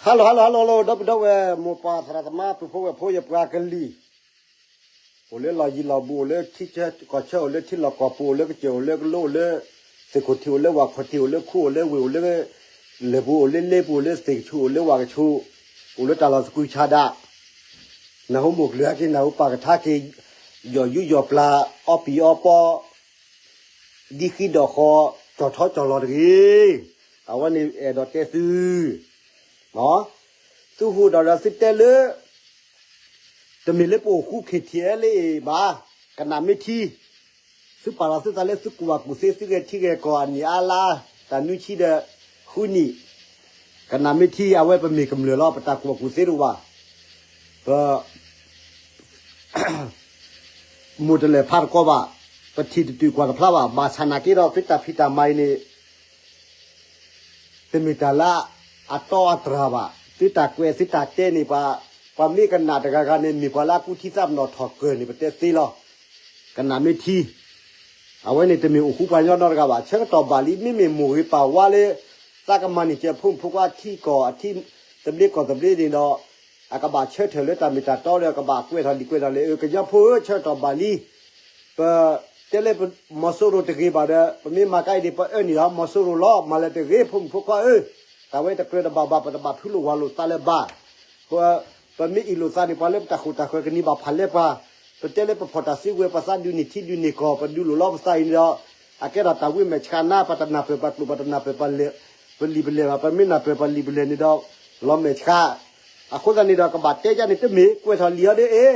ဟါလီၤ ဟါလီၤ ဟါလီၤ ဒီပုၢ်ဒီဝဲၢ် မိၢ်ပၢ်သရၣ်သမါ ပုၢ်ဖိဝဲၢ်ဖိ ယပှၤကလုာ် အိၣ်လၢလီၢ်ယံၤလီၢ်ဘူး အိၣ်လၢထံဆၢကီၢ်ဆၢ အိၣ်လၢထံလီၢ်ကီၢ်ပူၤ အိၣ်လၢကစၢၢ် အိၣ်လၢကလိ အိၣ်လၢသုးခိၣ်ထံး အိၣ်လၢဝၣ်ခိၣ်ထံး အိၣ်လၢခူ အိၣ်လၢဝ့ၢ် အိၣ်လၢလၢၢ်ပူၤ အိၣ်လၢသ့ၣ်ကဆူၣ် အိၣ်လၢဝၣ်ကဆူၣ် အိၣ်လၢတၢ်လီၢ်သကုၤဆးဒး နၢ်ဟူမိၢ်ကလုၢ်ဟဲက့ၤ နၢ်ဟူပာ်ကထါက့ၤ ယီၢ်ယူးယီၢ်ပျၢ် အီပံၤအီပီ ဒ်ဃံဒီးဃီ ကၠီၣ်ထီကၠီၣ်လီၤတဂ့ၤ. အဝဲန့ၣ်အဲၣ်ဒိးတဲသု သုဟူးဒီးဒီးသုတဲလၢ တမ့ၢ်လၢပအိၣ်ဃူ ခ့ထံၣ်အဲလၢအံၤဘၣ်, ကနၣ်မ့ၢ်ထံ, သုပာ်လီၤသုသးလၢသုကူၣ်ဘၣ်ကူၣ်သ့ သုဂဲၤထံဂဲၤကီၢ်အနံၣ်အါလါ တၢ်နွံဆံဒီးဃုနံၣ်, ကနၣ်မ့ၢ်ထံ အဝဲပမ့ၢ်ကမျၢၢ်လီၤ ပတၢ်ကူၣ်ဘၣ်ကူၣ်သ့တအိၣ်ဘၣ်, ပ မိၢ်တလဲၤဖးတကီဘၣ်, ပထံၣ်တတုာ်ကွၢ်တဖျါဘၣ်, ဘၣ်ဆၣ်နာ်က့ဒီး သုတၢ်ဖံးတၢ်မၤအံၤန့ၣ် တမ့ၢ်တၢ်လၢအတီအတြၢ်ဘၣ်, သုတၢ်ကွဲးသုတၢ်တဲန့ၣ် ပှၤမ့ၢ်ကနၣ်တဂၤဂၤန့ၣ် မ့ၢ်ပှၤလၢအကူထံသးပနီၣ်ထီၣ်ကၢၢ်န့ၣ် ပတဲသ့လီၤ, ကနၣ်မ့ၢ်ထံ အဝဲန့ၣ်တမ့ၢ်အိၣ်ဃူပှၤကညီနီတဂၤဘၣ်, ဆၢကတီၢ်ဘၣ်လံ မ့မ့ၢ်မိၢ်ဂ့ၤပၢ်ဝါလၢ သးကမၤန့ၢ်ကဲဖိမုၣ်ဖိခွါထံကီၢ်အထံ သဘျ့ကီၢ်သဘျ့န့ၣ်ဒီး အကဘၣ်ဆၢထၢၣ်လၢတၢ်မ့ၢ်တၢ်တီဒီး ကဘၣ်ကွဲးထီၣ်လံာ်ကွဲးထီၣ်လဲၢ် အၢ ကညီဖိဧၢ ဆၢကတီၢ်ဘၣ်လံ, ပတဲလၢပမီၤစိရိၤတဂ့ၤဘၣ်ဒီး ပမ့ၢ်မၤကါအံၤန့ၣ် ပအၢနုာ်ဟီမီၤစိရိၤလီၤ, မၤလၢတဂ့ၤ ဖိမုၣ်ဖိခွါဧၢ, တၢ်ဝဲတကြၢးတဘၣ်ဘၣ် ပတဘၣ်ဖုလိာ်ဝၤလိာ်သးလၢၤဘၣ် ပမ့ၢ်အ့ၣ်လိာ်သးန့ၣ် ပှၤလၢပတၢ်ဃိၣ်တၢ်ဃၢၤကန့ၢ်ဘၣ်ဖးလဲပှၤ, ပတဲလၢပဖီၣ်တၢ်စုကဝဲၤ ပသးဒုးန့ၢ်ထံဒုးန့ၢ်ကီၢ် ပဒုးလိာ်လီၤပသးအံၤန့ၣ်ဒီး အကဲထီၣ်တၢ်ဝံမဲာ်ဆှးနါ ပတနၢ်ပၢၢ်ပှၤကျိာ် ပတနၢ်ပၢၢ်ပှၤလံာ်ပလဲၢ်ဘၣ်, ပမ့ၢ်နၢ်ပၢၢ်ပှၤလံာ်ပလဲၢ်န့ၣ်ဒီး လီၤမဲာ်ဆှး, အဃိသတးန့ၣ်ဒီး ကဘၣ်တဲဒ်န့ၣ် တမ့ၢ်ကွဲးထီၣ်လံာ်အီၤဒီး အ့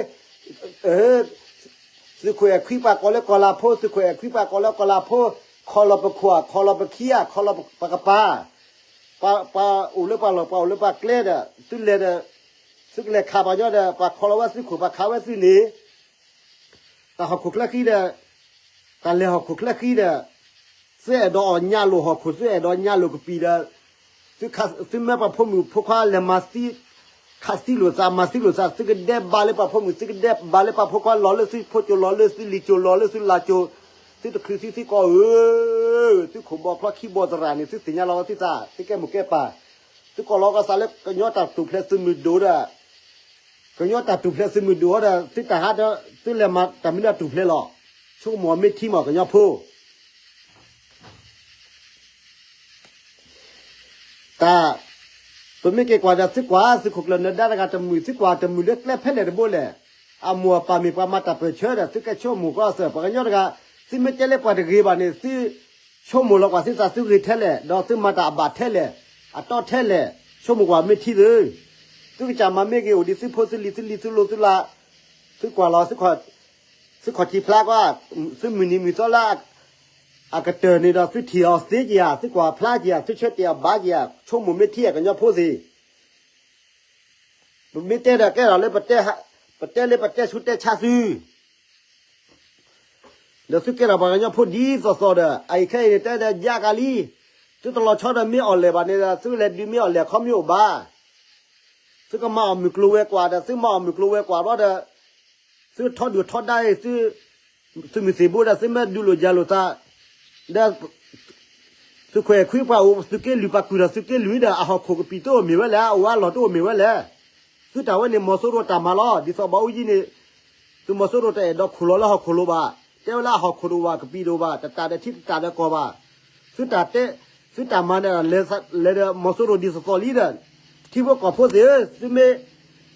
သုးခိၣ်အဲၣ်ခွံပှၤကိးလၢကီၢ်လၤဖိ, သုးခိၣ်အဲၣ်ခွံပှၤကိးလၢကီၢ်လၤဖိ, ခီလီၤပခိၣ်ဧါ, ခီလီၤပခံဧါ, ခီလီၤပကပၤ, ပှၤအိၣ်လၢပှၤလီၢ် ပှၤအိၣ်လၢပှၤကျဲဒီး သုလဲၤဒီး သုကလဲၤခးပှၤကညီဒီး ပှၤခီလီၤဝဲသုးခိၣ် ပှၤခးဝဲသုန့ၣ် တၢ်ဟီၣ်ခိၣ်ချၢဃံဒီး တၢ်လဲၤဟီၣ်ခိၣ်ချၢဃံဒီး သုအဲၣ်ဒိးအီၣ်ညါလိာ်ဟီၣ်ခိၣ် သုအဲၣ်ဒိးညါလိာ်ကပံာ်ဒီး သုမၢပှၤဖိမုၣ်ဖိခွါလဲၤမၤသံ ခးသံလိာ်သး မၤသံလိာ်သး သုကဒဲးဘါလၢပှၤဖိမုၣ် သုကဒဲးဘါလၢပှၤဖိခွါ လီၤလၢသုဖိကၠိ လီၤလၢသုလံၤကၠိ လီၤလၢသုလၤကၠိ သုတချုးသုသံကီးဧၢ, သုခိၣ်ဘီချီခံဘီသရၣ်န့ၣ် သုသ့ၣ်ညါလီၤသုသး သုကဲမိၢ်ကဲပၢ်, သုကိးလီၤကီၢ်သးလၢကညီတၢ်ထူၣ်ဖျဲးသုးမုၢ်ဒိၣ်ဒီး ကညီတၢ်ထူၣ်ဖျဲးသုးမုၢ်ဒိၣ်ဒီး သုတၢ်ဟးဒီး သုလဲၤမၤတၢ်မနုၤတၢ်ထူၣ်ဖျဲးလီၤ, ဆိကမိၣ်မ့ၢ်ထံမး ကညီဖိ တၢ် ပမ့ၢ်က့ၤကွၢ်ဒီး သုကွၢ်သုးခိၣ်ကျၢၢ်နၢၤဒါတဂၤတမုာ် သုကွၢ်တမုာ်လၢကျဲဖဲလဲၣ်တဘိလဲၣ်, အမိၢ်အပၢ်မ့ၢ်ပှၤမၤတၢ်ပၢၢ်ဆၢဒီး သုကဲဆိကမိၣ်ကွၢ်စၢၤ ပှၤကညီတဂၤ သုမ့ၢ်တဲလၢပှၤတဂ့ၤဘၣ်န့ၣ် သုဆိကမိၣ်လီၤကွၢ်သုသး သုဂ့ၤထဲလဲၣ် ဒီးသုမၤတၢ်အဘၣ်ထဲလဲၣ် အတီထဲလဲၣ် ဆိကမိၣ်ကွၢ်မ့ၢ်ထံသု, သုကစၢ်မၤမ့ၢ်ဂ့ၤအိၣ်ဒ်သုဖိသုလံၤ သုလံၤသုလိၤသုလး သုကွၢ်လီၤ သုခီၣ်ထံးဖျါကွၢ် သုမုၢ်နံၤမုၢ်သီလၢ အကတၢၢ်န့ၣ်ဒီး သုထံၣ်အီၤသ့က့ၤဧါ သုကွၢ်ဖျါက့ၤဧါ သုဆၢတဲာ်အီၤဘၣ်က့ၤဧါ ဆိကမိၣ်မ့ၢ်ထံအကညီဖိသ့ၣ်, ပမ့ၢ်တဲဒီးကဲထီၣ်လၢ ပတဲလၢပတဲဆူးတဲဆါသု ဒီးသုကဲထီၣ်ပှၤကညီဖိဒ်သိးသိးဒီး အအံၤခဲအံၤန့ၣ် တဲဒီးယါကလံ, သုတလီၤဆီဒီးမ့ၢ်အီၣ်လဲၣ်ဘၣ်န့ၣ်ဒီး သုလဲၤဒုးမ့ၢ်အီၣ်လဲၣ်ခီမ့ၢ်အိၣ်ဘၣ်, သုကမၤအီၣ်မုၢ်ကျိၤဝဲၤကွာ်ဒီး သုမၤအီၣ်မုၢ်ကျိၤဝဲၤကွာ်ဘျီဒီး သုထီဒုၣ်ထီဒါအံၤ သု သုးမုၢ်သံၣ်ဘိဒီး သုမ့ၢ်ဒုးလိာ်ယၤလိာ်သး ဒီး သုးခိၣ်အဲၣ်ခွံပှၤအိၣ်သုးက့လွံၢ် ပှၤကွံာ်ထီၣ်သုးက့လွံၢ်ဒီး အဟီၣ်ခိၣ်ကပံာ်တအိၣ်မ့ၢ်ဝဲလဲၣ်, အအိၣ်အလီၢ်တအိၣ်မ့ၢ်ဝဲလဲၣ်. သုတၢ်ဝဲန့ၣ် မီၤစိရိၤတၢ်မၤလီၤ. ဒ်သိးဘၣ်အူကၠံန့ၣ် သုးမီၤစိရိၤတအဲၣ်ဒိးခိၣ်လီၤလၢဟီၣ်ခိၣ်လိၤဘၣ်. တဲဝဲလၢအဟီၣ်ခိၣ်တအိၣ်ဘၣ် ကပံာ်တအိၣ်ဘၣ် တတၢ်ဒီးထံတတၢ်ဒီးကီၢ်ဘၣ်. သုတၢ်တဲ သုတၢ်မၤန့ၣ် လဲၤဒီးမီၤစိရိၤဒ်သိးသိးလံဒီး ထံဖိကီၢ်ဖိသ့ၣ်ဧၢ, သုမ့ၢ်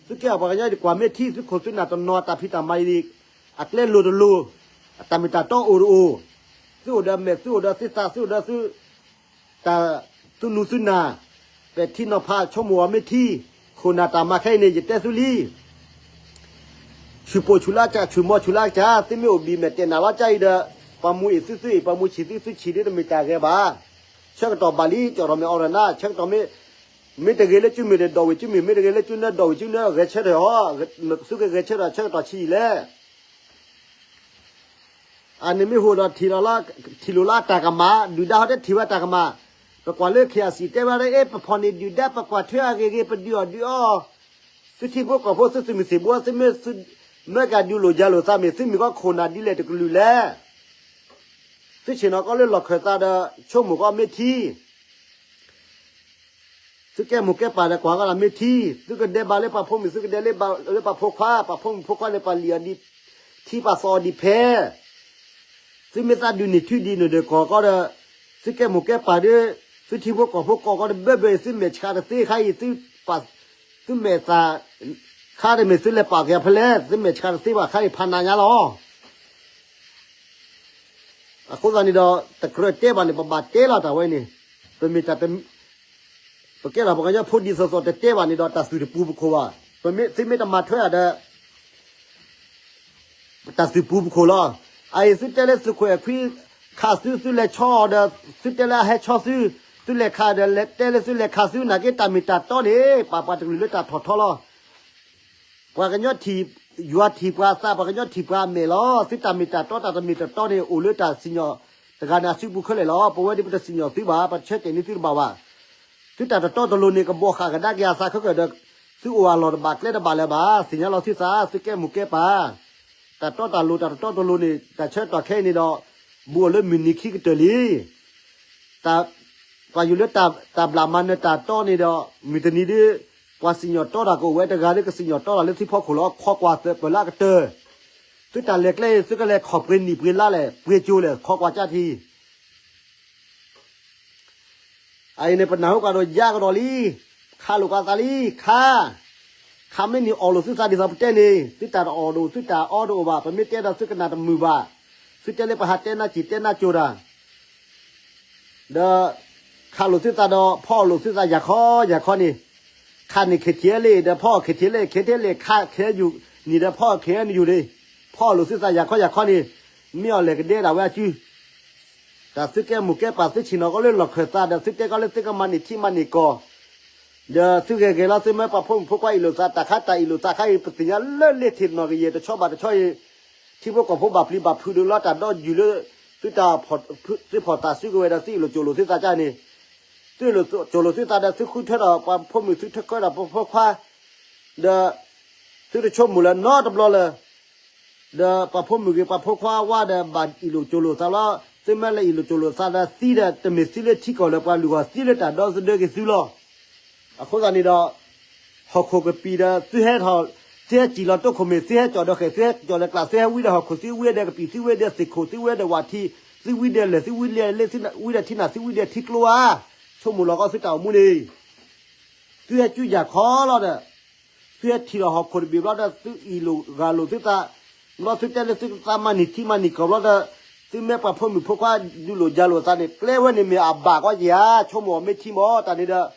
သုကဲအီၤပှၤကညီဒ်ကွၢ်မ့ၢ်ထံ သုခိၣ်သုနၢ်တနီၤ တၢ်ဖံးတၢ်မၤအံၤ အကျဲလိၤတလိၤ, အတၢ်မ့ၢ်တၢ်တီအိၣ်တအိၣ်, သုအိၣ်ဒီးမဲာ် သုအိၣ်ဒီးသုသး သုအိၣ်ဒီးသု တၢ် သုနူသုနၢ်, ပဲာ်ထံနီၤဖး ဆိကမိၣ်အီၤမ့ၢ်ထံ, ခိၣ်နၢ်တၢ်မၤခဲအံၤန့ၣ် ယတဲသုလံ. ဆူၣ်ပိာ်ဆူၣ်လၢကစၢ် ဆူၣ်မီၤဆူၣ်လၢကစၢ်, သုမ့ၢ်အိၣ်ဘံၣ်မဲာ်တဲာ်နးလီၤကၢ်အံၤဒီး ပှၤမူအံၤသုသုအံၤ ပှၤမူဆံၣ်သုသုဆံၣ်ဒ်တမ့ၢ်တၢ်ဂဲၤဘၣ်. ဆၢကတီၢ်ဘၣ်လံ ကၠီၣ်ထီၣ်မဲာ်အီရနါ ဆၢကတီၢ်မ့ၢ် မ့ၢ်တဂ့ၤလၢကၠူမ့ၢ်ဒီးဒိၣ်ဝံၤကၠူမ့ၢ် မ့ၢ်တဂ့ၤလၢကၠူနၢဒီးဒိၣ်ဝံၤကၠူနၢ ဂဲၤဆၢထၢၣ်ဟီ, သုကဂဲၤဆၢထၢၣ်ဆၢကတီၢ်ဆံးအံၤလဲၣ်. အန့ၣ်မ့ၢ်ဟူဒီး ထံၣ်လီၤလၢအတၢ်ကမၣ် ဒုၣ်ဒါဟီတထံၣ်ဝဲတၢ်ကမၣ်, ပကွၢ်လၢ ခ့ၣ်အစံၣ် တဲဝဲဒၣ် အ့ ပဖီၣ်န့ၢ်ဒုၣ်ဒါ ပကွၢ်ထွဲအဂ့ၤဂ့ၤ ပဒုးအီၣ်ဒုးအီ, သုထံဖိကီၢ်ဖိ သုသုးမုၢ်သံၣ်ဘိ သုမ့ၢ် မၢကဒုးလိာ်ယၤလိာ်သးမ့ၢ် သုမ့ၢ်ကီခိၣ်နၢ်ဒ်လဲၣ်တကလုာ်လဲၣ်. သုဆ့ၣ်နီၤကီလၢလီၢ်ခၢၣ်သးဒီး ဆိကမိၣ်ကီမ့ၢ်ထံ သုကဲမိၢ်ကဲပၢ်ဒီးကွၢ်ကီဒီးမ့ၢ်ထံ, သုကဒဲးဘးလၢပှၤဖိမုၣ် သုကဒဲးလၢပှၤဖိခွါ, ပှၤဖိမုၣ်ဖိခွါန့ၣ် ပှၤလံၣ်အီၤဒံး, ထံပှၤသီၣ်အီၤဒံးဖဲ သုမ့ၢ်သးဒုးန့ၢ်ထံဒုးန့ၢ်ဒီးကီၢ်ကီဒီး, သုကဲမိၢ်ကဲပၢ်ဒီး, သုထံဖိကီၢ်ဖိကီၢ်ကီဒီးဘၣ်ဘၣ် သုမဲာ်ဆှးတသ့ခါအံၤ, သုမဲာ်သး ခါတမ့ၢ်သုလဲၤပာ်က့ၤဖဲလဲၣ်, သုမဲာ်ဆှးတသ့ဘၣ်ခါအံၤ ဖးနးညါလီၤ. အဃိသတးန့ၣ်ဒီး တကြၢးတဲဘၣ်န့ၣ် ပဘၣ်တဲလီၤတၢ်ဝဲန့ၣ်, ပမ့ၢ်တၢ် ပကဲထီၣ်ပှၤကညီဖိဒ်သိးသိးတတဲဘၣ်န့ၣ်ဒီး တၢ်သူၣ်တပူၤပခိၣ်ဘၣ်. ပမ့ၢ်သုမ့ၢ်တမၤထွဲအီၤဒီး တၢ်သူၣ်ပူၤပခိၣ်လီၤ. အအံၤသုတဲလၢသုးခိၣ်အဲၣ်ခွံ ခးသု သုလဲၤဆီအီၤဒီး သုတဲလၢအဟဲဆီသု, သုလဲၤခးဒီး တဲလၢသုလဲၤခးသု နာ်က့တၢ်မ့ၢ်တၢ်တီန့ၣ် ပာ်ပှၤတကလုာ်လၢတၢ်ထီၣ်ထီလီၤ. ပှၤကညီထံၣ်, ယွၤထံၣ်ပှၤအသး, ပှၤကညီထံၣ်ပှၤအမဲာ်လီၤ. သုတၢ်မ့ၢ်တၢ်တီ တၢ်တမ့ၢ်တတီန့ၣ် အိၣ်လၢတၢ်စံၣ်ညီၣ်တဂၤန့ၣ်အစုပူၤခဲလၢာ်လီၤ. ပဝဲဒၣ်ပတစံၣ်ညီၣ်သုဘၣ်, ပဆၢတဲာ်န့ၢ်သုတဘၣ်ဘၣ်. သုတၢ်တတီတလိၤန့ၣ် ကဘီဃာ်ကဒါက့ၤအသးခဲကၢၢ်ဒီး သုအိၣ်အလီၢ်တဘၣ်ကျဲတဘၣ်လၢၤဘၣ်. သ့ၣ်ညါလီၤသုသး, သုကဲမိၢ်ကဲပၢ်, တၢ်တီတၢ်လိၤ တၢ်တတီတလိၤန့ၣ် တၢ်ဆၢကတီၢ်ခဲအံၤန့ၣ်ဒီး ဘူးအီၤလၢမုၢ်နံၤခံကတၢၢ်လံ. ပှၤယူၤလၢတၢ်ဘျၣ်မၤနၢၤတၢ်တီန့ၣ်ဒီး မုၢ်တနံၤဒ် ပှၤစံၣ်ညီၣ်တီတၢ်ကအိၣ်ဝဲတဂၤလၢကစံၣ်ညီၣ်တီတၢ်လၢသုဖီခိၣ်လီၤ. ခိးကွၢ်သၢၣ်ပၢၢ်လၢအကတၢၢ်, သုတၢ်လဲၤကျဲအံၤ သုကလဲၤခီၣ်ပှ့ၤနံၣ်ပှ့ၤလါလဲၣ် ပှ့ၤကၠိလဲၣ် ခိးကွၢ်ကၠၢထံ အအံၤန့ၣ် ပနၢ်ဟူကဒီးယါကဒီးလံ, ခးလိာ်ကသးလံ, ခး, ခးမ့ၢ်န့ၢ်အီၣ်လိာ်သုသးဒ်သိးပတဲန့ၣ်, သုတၢ်တအီၣ်ဒိၣ် သုတၢ်အီဒိၣ်အိၣ်ဘၣ်, ပမ့ၢ်တဲဒီးသုကနၣ်တမုာ်ဘၣ်, သုတဲလၢပဟးတဲနၢ်စံၣ်တဲနၢ်ကၠိတၢ် ဒီး ခးလိာ်သုသးဒီး ဖီအီၣ်လိာ်သုသးယၤခီယၤခီန့ၣ်, ခးန့ၢ် KTLA ဒီးဖီအီၣ် KTLA, KTLA ခး KNU န့ၣ်ဒီးဖီအီၣ် KNU န့ၣ်, ဖီအီၣ်လိာ်သုသးယၤခီယၤခီန့ၣ်, မ့ၢ်အီၤလဲၣ်ကဒဲဒၣ်ဝဲအစု တၢ်သုကဲမိၢ်ကဲပၢ် သုဆ့ၣ်နီၤကီးလၢလီၢ်ခၢၣ်သးဒီး သုတဲကီးလၢသုကမၤန့ၢ်ထံမၤန့ၢ်ကီၢ်, ဒီးသုဂဲၤဂဲၤလီၤ သုမ့ၢ်ပှၤဖိမုၣ်ဖိခွါအ့ၣ်လိာ်သး တၢ်ခါတၢ်အ့ၣ်လိာ်သးခါအံၤ ပသ့ၣ်ညါလၢလ့ထံၣ်နီၢ်ကယဲၢ်တဆီဘၣ်တဆီအံၤ, ထံဖိကီၢ်ဖိဘၣ်ပျံၤဘၣ်ဖုးဒုးလီၤတၢ်ဒီးယုၢ်လၢ သုတၢ် သုဖီၣ်တၢ်စုကဝဲၤဒီး သုအ့ၣ်လိာ်ကၠိၣ်လိာ်သုသးကၢ်န့ၣ်, သုအ့ၣ်လိာ်ကၠိၣ်လိာ်သုသးဒီး သုဃုထၢဒီးပှၤဖိမုၣ် သုထၢကၢဒီးပှၤဖိခွါ, ဒီး သုတဆိကမိၣ်လၢၤနီတဘျီလၢၤ ဒီးပှၤဖိမုၣ်ဂ့ၤ ပှၤဖိခွါဝါဒီး ဘၣ်အ့ၣ်လိာ်ကၠိၣ်လိာ်သးလီၤ. သုမ့ၢ်လၢအ့ၣ်လိာ်ကၠိၣ်လိာ်သးဒီးသံဒီး တမ့ၢ်သံလၢထံကီၢ်လၢပှၤလုၢ်ဂီၢ် သံလၢတၢ်ဒီသဒၢက့ၤသုလီၤ. အဃိသတးန့ၣ်ဒီး ဟီၣ်ခိၣ်ကပံာ်ဒီး သုဟဲထီၣ် သုဟဲစံၣ်လီၤတိခိၣ်မ့ၢ် သုဟဲကၠီၣ်ဒီးဃဲၣ် သုဟဲကၠီၣ်ဒီးကျး သုဟဲဝံဒီးဟီၣ်ခိၣ် သုဝံဒီးကပံာ် သုဝံဒီးသ့ၣ်ခိၣ် သုဝံဒီးဝၣ်ထံ သုဝံဒီးလဲၢ် သုဝံဒီးလ့ သုဝံဒီးထံနၢ် သုဝံဒီးထံကျိဧါ, ဆိကမိၣ်လီၤကီးသုတၢ်အိၣ်မူန့ၣ် သုဟဲကူယၢ်ခီလီၤဒီး သုဟဲထံၣ်လီၤဟီၣ်ခိၣ်တဘ့ၣ်ဘျီဒီး သုအ့ၣ်လိာ်ဂၢ်လိာ်သုသး, ဘျီသုတဲလၢသုသးမၤန့ၢ်ထံမၤန့ၢ်ကီၢ်ဘျီဒီး သုမ့ၢ်ပှၤဖိမုၣ်ဖိခွါဒုးလိာ်ယၤလိာ်သးန့ၣ် ကျဲဝဲန့ၣ်မ့ၢ်အဘၣ်ကီးက့ၤဧါ, ဆိကမိၣ်အီၤမ့ၢ်ထံမီၢ် တၢ်န့ၣ်ဒီး ကြၢး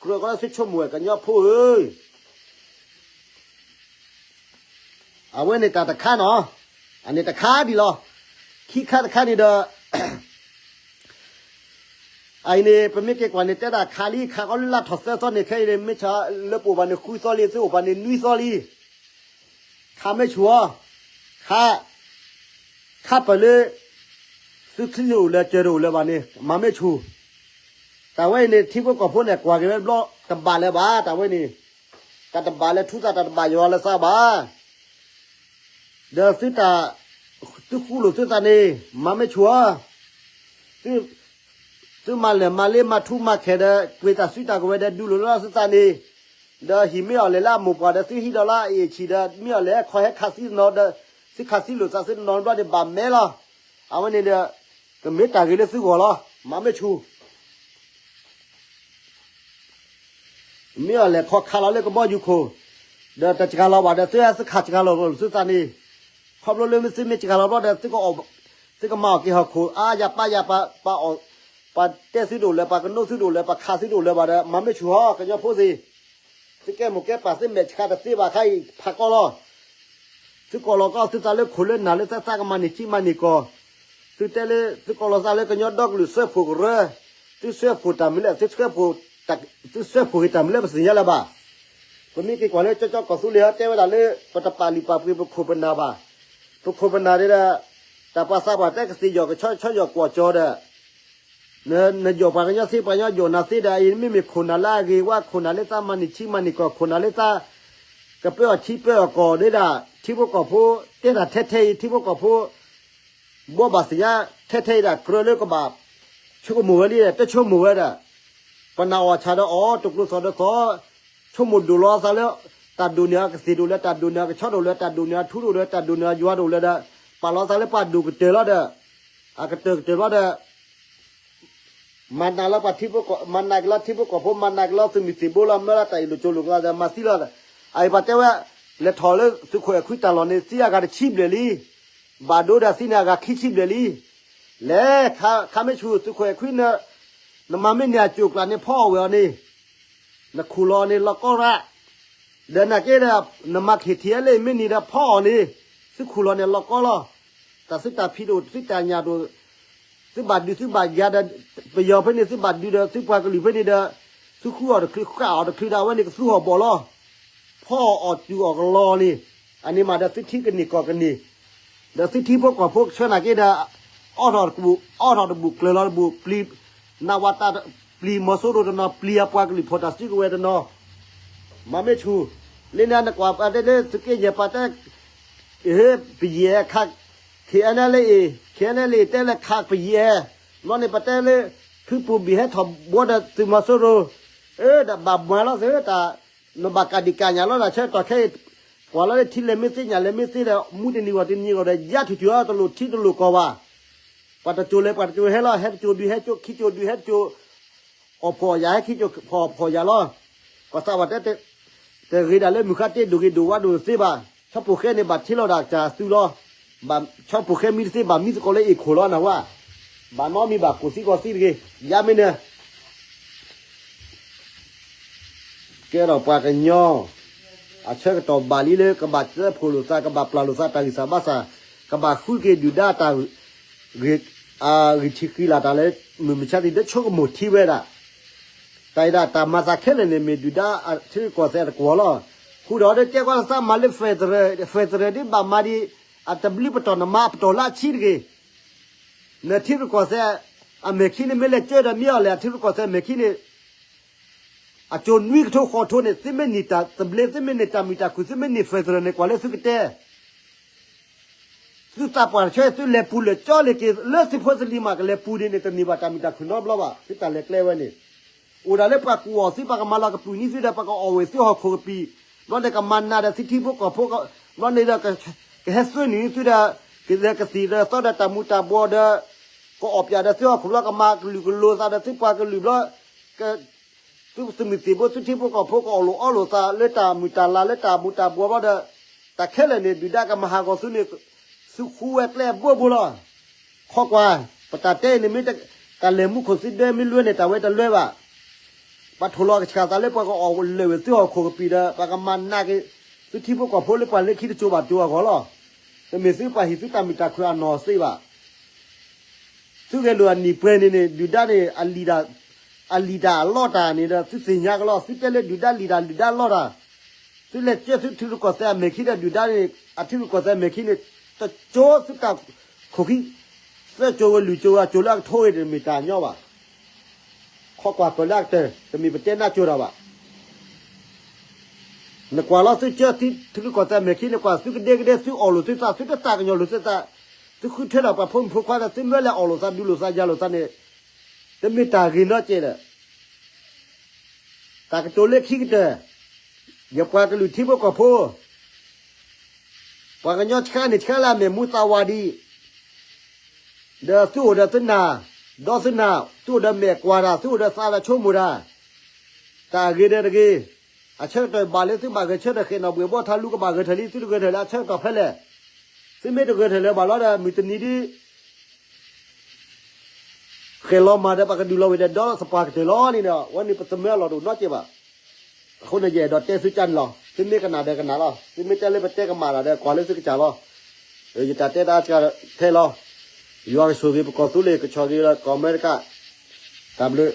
ကီးလၢသုဆိကမိၣ်ဝဲကညီဖိဧၢ အဝဲန့ၣ်တၢ်တခါနီၤ, အန့ၣ်တခါဒံးလီၤ. ခံခါတခါန့ၣ်ဒီး အအံၤန့ၣ် ပမ့ၢ်က့ၤကွၢ်န့ၣ် တဲဒၣ်ခးလံ ခးကီးလၢလါထီၣ်သၢသီန့ၣ် ခဲအံၤန့ၣ် မ့ၢ်ဆၢလၢပအိၣ်ဘၣ်န့ၣ် ဃုသီလံ သုအိၣ်ဘၣ်န့ၣ် နွံသီလံ. ခးမ့ၢ်ဆူၣ်အီၤ, ခး, ခးပၢၢ်လၢ သုချံတအိၣ်လၢၤ စၢၤတအိၣ်လၢၤဘၣ်န့ၣ် မၤမ့ၢ်ဆူၣ်. တၢ်ဝဲအံၤန့ၣ် ထံဖိကီၢ်ဖိန့ၣ် ကွၢ်က့ၤဝဲဘျီ တဘၣ်လၢၤဘၣ် တၢ်ဝဲန့ၣ်, တၢ်တဘၣ်လၢၤထူသး တၢ်တဘၣ်ယွၤလၢၤသးဘၣ် ဒီးသုတၢ်, သုဃူလိာ်သုသးန့ၣ် မၤမ့ၢ်ဆူၣ်ဧါ, သုမၤလဲၢ်မၤလ့မၤထူမၤခဲဒီး ပှ့ၤတၢ်စုတၢ်ကဝဲၤဒီး ဒုးလိာ်လၢသုသးန့ၣ်, ဒီးဟံၣ်မ့ၢ်အီၣ်လဲၣ်လၢအမိၢ်ပှၢ်ဒီး သုဟံးဒီးလၢအအ့ၣ်ဆံးဒီး မ့ၢ်အီၣ်လဲၣ်ခီဟဲခးသံတနီၤဒီး သုခးသံလိာ်သးသုတနီၤဘျီန့ၣ် ဘၣ်မဲလီၤ. အဝဲန့ၣ်ဒီး ကမ့ၢ်တၢ်ဂ့ၤလၢသုဂီၢ်လီၤ. မၤမ့ၢ်ဆူၣ် မ့ၢ်အီၣ်လဲၣ်ခီခးလီၤလၢကဘီယူၤခိၣ်, ဒီးတစှၤလီၤဘၣ်ဒီး သုဟဲသုခးစှၤလီၤလိာ်သုသးန့ၣ်, ခီဖျိလၢသုမ့ၢ်စှၤလီၤဘျီဒီး သုက, သုကမၤအီၣ်က့ၤဟီၣ်ခိၣ် အါယၤပာ်ယၤပာ်, ပှၤတဲသုတအိၣ်လၢၤ ပှၤကနိသုတအိၣ်လၢၤ ပှၤခးသုတအိၣ်လၢၤဘၣ်ဒီး မၤမ့ၢ်ဆူၣ်ဟီ ကညီဖိသ့ၣ်, သုကဲမိၢ်ကဲပၢ် သုမဲာ်ဆှးတသ့ဘၣ်ခါအံၤ ဖးကီလီၤ. သုကိးလီၤကီသုသးလၢခိၣ်လၢနၢ်လၢသး သးကမၤန့ၢ်ထံမၤန့ၢ်ကီၢ်, သုတဲလၢ သုကိးလီၤသးလၢကညီဒီကလုာ်စၢဖှိၣ်ကရၢ, သုစၢဖှိၣ်တၢ်မနုၤလဲၣ်, သုစၢဖှိၣ်က့ၤတၢ်မနုၤလဲၣ် ပသ့ၣ်ညါလၢၤဘၣ်. ပမ့ၢ်က့ၤကွၢ်လၢကၠီကၠီကီၢ်သူလ့ၤဟီ တဲဝဲဒၣ်လၢ ပတပာ်လုၢ်ပာ်ပှ့ၤပခိၣ်ပနၢ်ဘၣ်. ပခိၣ်ပနၢ်ဒၣ်ဒီး တၢ်ပှၤသးပှၢ်တဲကသ့ၣ်ယီၣ်ကဆီဆီယီၣ်ကွီၢ်ကၠီဒီး နယီၣ်ပှၤကညီသ့ ပှၤကညီယီၣ်နၤသ့ဒီး အံၤမ့မ့ၢ်ခိၣ်နၢ်လၢအဂ့ၤဝါ ခိၣ်နၢ်လၢသးမၤန့ၢ်ထံမၤန့ၢ်ကီၢ် ခိၣ်နၢ်လၢသး ကပၢအီၣ်ထံပၢအီၣ်ကီၢ်ဒၣ် ထံဖိကီၢ်ဖိ တဲတၢ်ထဲထဲအံၤ ထံဖိကီၢ်ဖိ ဘိးဘၣ်သ့ၣ်ညါထဲထဲအံၤဒၣ် ကြၢးလၢကဘၣ် ဆိကမိၣ်ဝဲလံ တဆိကမိၣ်ဝဲဒၣ် ပနာ်အီၣ်ဆၣ်ဒီးအီၣ် တကျိၤသီၣ်ဒီးသီၣ်, ဆိကမိၣ်ဒိၣ်လီၤသးလၢ တၢ်ဒိၣ်န့ၢ်အကသ့ၣ်ဒိၣ်လဲၣ်, တၢ်ဒိၣ်န့ၢ်အကဆီဒိၣ်လဲၣ်, တၢ်ဒိၣ်န့ၢ်အထူဒိၣ်လဲၣ်, တၢ်ဒိၣ်န့ၢ်အယွၤဒိၣ်လဲၣ်ဒီး ပာ်လီၤသးလၢပှၤဒိၣ်ကတၢၢ်လီၤဒီး အကတၢၢ်ကတၢၢ်လီၤဒီး မၤနးလၢပှၤထံဖိကီၢ်, မၤနးက့ၤလီၤထံဖိကီၢ်ဖိ, မၤနးက့ၤလီၤသုးမုၢ်သံၣ်ဘိလီၤ, မၢလီၤတၢ်အ့ၣ်လိာ်ကၠိလိာ်ကျါဒီး မၤသံလီၤ. အအံၤပှၤတဲဝဲ, လဲၤထီၣ်လၢသုးခိၣ်အဲၣ်ခွံတၢ်လီၢ်န့ၣ် သံအဂၤတဆံဘျဲၣ်လံ, ဘၣ်ဒိဒီးသံန့ၣ်အဂၤခံဆံဘျဲၣ်လံ. လဲၤခါမ့ၢ်ဆူၣ်သုးခိၣ်အဲၣ်ခွံန့ၣ်, နမၤမ့ၢ်န့ၢ်အကၠိၣ်ကျါန့ၣ် ဖီအီၣ်ဝဲအီၤန့ၣ် နခူၣ်လီၤန့ၣ်လီၤကီရၣ်, ဒီးနာ်က့ဒီး နမၤ ခ့ထံအဲလ့ၣ် မ့ၢ်န့ၢ်ဒီးဖီအီၣ်န့ၣ် သုခူၣ်လီၤန့ၣ်လီၤကီလီၤ. တၢ်သုတၢ်ဖံးဒိၣ် သုတၢ်ညၣ်ဒိၣ်, သုဘၣ်ဒုးသုဘၣ်ယၤဒီး ပယီၤဖဲန့ၣ် သုဘၣ်ဒုးဒီးသုပှၤကလုာ်ဖဲန့ၣ်ဒီး သုဃုအီၣ်တချုး ဃၣ်အီၣ်တချုးဒီး အဝဲန့ၣ်ကသူဟီၣ်ဘီၣ်လီၤ. ဖီအီၣ်တုၤအီၣ်ကလီန့ၣ်, အန့ၣ်မးဒီးသုထံကန့ၢ်ကီၢ်ကန့ၢ်, ဒီးသုထံဖိကီၢ်ဖိကဆှၢနာ်က့ဒီး အီထီၣ်တဘူၣ် အီထီၣ်တဘူၣ်ကျၢၤလီၤတဘူၣ်ပျံၤ, နဝတၢ်ပျံၤမီၤစိရိၤတနီၤ ပျံၤအပှၤကလုာ်ဖီၣ်တၢ်စုကဝဲၤတနီၤ, မၤမ့ၢ်ဆူၣ်, လၢန့ၣ်နကွၢ်ပတဲလၢသုးက့ယဲၢ်ပှၤတဲ ပယဲၢ်ခါ, ခ့အဲနဲလ့ၣ်, ခ့အဲနဲလ့ၣ်တဲလၢခးပယဲၢ်, ဘျီန့ၣ်ပတဲလၢ ဖုပူၤဘံၣ်ဟဲထီၣ်ဘှီဒီးသုးမီၤစိရိၤ, ဒီးဘၣ်မၤလီၤသ့တၢ်, နဘၣ်ကးဒံးကးညၣ်လီၤတၢ်ဆၢကတီၢ်ခဲအံၤ, ကွၢ်လီၤလၢထံလဲၤမ့ၢ်သ့ညၣ်လဲၤမ့ၢ်သ့ဒီး မူတနံၤဂီၢ်တနံၤဂီၢ်ဒီး ယါထူၣ်ထူၣ်အီၤတလိၣ်ထံတလိၣ်ကီၢ်ဘၣ်. ပှၤတစိၤလဲၤပှၤတစိၤဟဲလီၤ, ဟဲတစိၤဒုးဟဲစိၤ ခံစိၤဒုးဟဲတစိၤ အီၣ်ဖှီၣ်အီၣ်ယာ် ဟဲခံစိၤဖှီၣ်အီၣ်ဖှီၣ်ယာ်လီၤ. ကီၢ်သးဝးတဲ တဂ့ၤဒၣ်လၢမုၢ်ဃါတ့ဒိၣ်ဂ့ၤဒိၣ်ဝါဒိၣ်သ့ဘၣ်. ဆီဖိဃဲန့ၣ် ဘၣ်ထံလီၤဒၣ်ကစၢ်သုးလီၤ. ဘၣ်ဆီဖိဃဲမံတသ့ ဘၣ်မံသကိးလၢအ့ၣ်ခိၣ်လီၤနဝဲ. ဘၣ်နီတမံၤဘၣ်ကိၢ်သံကီၢ်သံတဂ့ၤ. ယါမ့ၢ်န့ၣ် ကဲထီၣ်ပှၤကညီ အဆၢကတီၢ်ဘၣ်လံလၢကဘၣ်တဲဖိးလိာ်သး ကဘၣ်ပျၢ်လိာ်သးတၢ်ဂံၢ်စၢ်ဘါစၢ်, ကဘၣ်ဃုက့ၤဒုၣ်ဒါတၢ် ဂံၢ်ထံးဃံလၤတၢ်လၢ မုၢ်မဆါတံၢ် တဆိကမိၣ်ထံဝဲဒၣ်. တၢ်အံၤဒၣ်တၢ်မၤသးခဲလၢာ်န့ၣ် မ့ၢ်ဒုၣ်ဒါထံရူၢ်ကီၢ်သဲးတကွီၢ်လီၤ. ဃုာ်ဒီးတဲကွၢ်လၢသးမၤလၢ federal, federal ဒ်ဘၣ်မၤဒံး အတဘျုးပတီၢ်နမၤအပတီၢ်လၢအဆံးတဂ့ၤ. နထံရူၢ်ကီၢ်သဲး အမဲာ်ခံန့ၣ် မ့ၢ်လဲၤကၢဒီးမ့ၢ်အီၤလဲၣ် အထံရူၢ်ကီၢ်သဲးအမဲာ်ခံန့ၣ် အကၠိနွံကထိဃိးကထိန့ၣ် သုမ့ၢ်န့ၢ်တၢ်သဘျ့ သုမ့ၢ်န့ၢ်တၢ်မုာ်တၢ်ခုၣ် သုမ့ၢ်န့ၢ် federal န့ၣ် ကွၢ်လၢသုကတဲ သုသးပှၢ်တဆၢ သုလဲၤပူၤလဲၤကၠီလ့ၤက့ၤ လၢသုဖိသလံၤမး ကလဲၤပူၤဒ်န့ၣ် တန့ၢ်ဘၣ်တၢ်မုာ်တၢ်ခုၣ်နီတဘျီဘၣ် သုတၢ်လဲၤကျဲဝဲန့ၣ်. အိၣ်ဒၣ်လၢပှၤကူၣ်အီၣ်သု ပှၤကမၤလီၤကပုာ်န့ၢ်သုဒီး ပှၤကအီၣ်ဝဲသုဟီၣ်ခိၣ်ကပံာ်, ဘျီန့ၣ်ကမၤနးဒီးသုထံဖိကီၢ်ဖိ, ဘျီန့ၣ်ဒီး ကဟဲသွဲနုာ်သုဒီး ကလဲၤကသံၣ်ဒီးသီဒီးတၢ်မူၤတၢ်ဘှီးဒီး ကအီၣ်ပၠးဒီးသုဟီၣ်ခိၣ်ဘျီ ကမၤကလုာ်ကလိာ်သးဒီးသုပှၤကလုာ်ဘျီ သုသုးမုၢ်သံၣ်ဘိ သုထံဖိကီၢ်ဖိ ကအီၣ်လိာ်အီလိာ်သးလၢတၢ်မုာ်တၢ်လၤလၢတၢ်မူၤတၢ်ဘှီးဘျီဒီး တၢ်ခဲလၢာ်န့ၣ် ဒုၣ်ဒါကမၤဟးဂီၤသုန့ၣ် သုဃူဝဲကျဲအဘိဘိလီၤ. ခီကွၢ်, ပတၢ်တဲအံၤန့ၣ်မ့ၢ် တၢ်လဲၤမူခိၣ်သုဒၢမ့ၢ်လွဲန့ၣ် တၢ်ဝဲတလွဲဘၣ်. ပှၤထိၣ်လီၤကဆှၣ်သးလၢပှၤကအီၣ်လၢာ်ဝဲသုဟီၣ်ခိၣ်ကပံာ်ဒီး ပှၤကမၤနးက့ၤ သုထံဖိကီၢ်ဖိလၢပှၤလၢခံတစိၤဘၣ်တစိၤအဂီၢ်လီၤ. တမ့ၢ်သုပှၤဟံၣ်သုတၢ်မုာ်တၢ်ခုၣ်အနီၢ်သ့ဘၣ်. သုဂဲၤလိာ်အနံၣ်ပှဲၤန့ၣ်န့ၣ် ဒုၣ်ဒါန့ၣ် အလံာ်တၢ်အလီၢ်တၢ်န့ၣ်ဒီး သုသ့ၣ်ညါကလီၤ. သုတဲလၢဒုၣ်ဒါလံာ်တၢ်လံာ်ဒါလီၢ်တၢ်, သုလဲၤကၢသုထံရူၢ်ကီၢ်သဲးအမဲာ်ခံဒီးဒုၣ်ဒါန့ၣ် အထံရူၢ်ကီၢ်သဲးအမဲာ်ခံန့ၣ် တကၠိသုတၢ်ခိၣ်ခံ သၢကၠိဝဲလွံၢ်ကၠိဝဲအကၠိလၢအကထိဂ့ၤန့ၣ် တမ့ၢ်တၢ်ညီဘၣ်. ခီကွၢ်ပၢၢ်လၢအကတၢၢ် တမ့ၢ်ပတဲနၢ်ကၠိတၢ်ဘၣ်. နကွၢ်လီၤသုကၢထံထံရူၢ်ကီၢ်သဲးမဲာ်ခံ နကွၢ်သုကဒဲကဒဲ သုအီၣ်လိာ်သုသး သုတသးကညီၤလိာ်သုသး, သုဃုထၢထီၣ်ပှၤဖိမုၣ်ဖိခွါဒီး သုမၢလဲၤအီၣ်လိာ်သးဒုးလိာ်သးယၤလိာ်သးန့ၣ် တမ့ၢ်တၢ်ဂ့ၤနီတစဲးဒီး တၢ်ကတိၤလၢခံကတၢၢ်, ယပှၤကလုာ်ထံဖိကီၢ်ဖိ ပှၤကညီဆှါန့ၣ်ဆှါလၢအမဲာ်မူသးဝးဒံး, ဒီးသုအိၣ်ဒီးသုနၢ်, ဒီးသုနၢ်, သုအိၣ်ဒီးမဲာ်ကွၢ်တၢ်, သုအိၣ်ဒီးသးဒီးဆိကမိၣ်တၢ်, တၢ်အဂ့ၤဒီးတဂ့ၤ, အဆၢကတီၢ်ဘၣ်လၢသုဘၣ်ဂဲၤဆၢထၢၣ်ဃဲးနီၣ်ဘှဲးဘီထါလူကဘၣ်ဂဲၤထၢၣ်လံ သုတဂဲၤထၢၣ်လၢအဆၢကတီၢ်ဖဲလဲၣ်, သုမ့ၢ်တဂဲၤထၢၣ်လၢၤဘၣ်လီၤဒီး မုၢ်တနံၤဒ် ဃဲၤလီၤမၢ်ဒီး ပှၤကဒုးလီၤဝဲဒီးဒီသပှၢ်ကတၢၢ်လီၤန့ၣ်ဒီး အဝဲန့ၣ်ပသမၢအလီၢ်တအိၣ်နီတစဲးဘၣ်. အဃိန့ၣ် ယအဲၣ်ဒိးတဲသုကၢ်န့ၣ်လီၤ. သုမ့ၢ်ကနၣ်ဒီးကနၣ်လီၤ. သုမ့ၢ်တဲလၢပတဲကမၣ်တၢ်ဒီး ကွၢ်လၢသုကစၢ်လီၤ. ယတၢ်တဲတၢ်အါစှၤထဲလီၤ. ယွၤကဆိၣ်ဂ့ၤပကီၢ်သူလ့ၤ ကဆီၣ်ဂ့ၤလၢကီၢ်အမဲရကၤ. တၢ်ဘျုး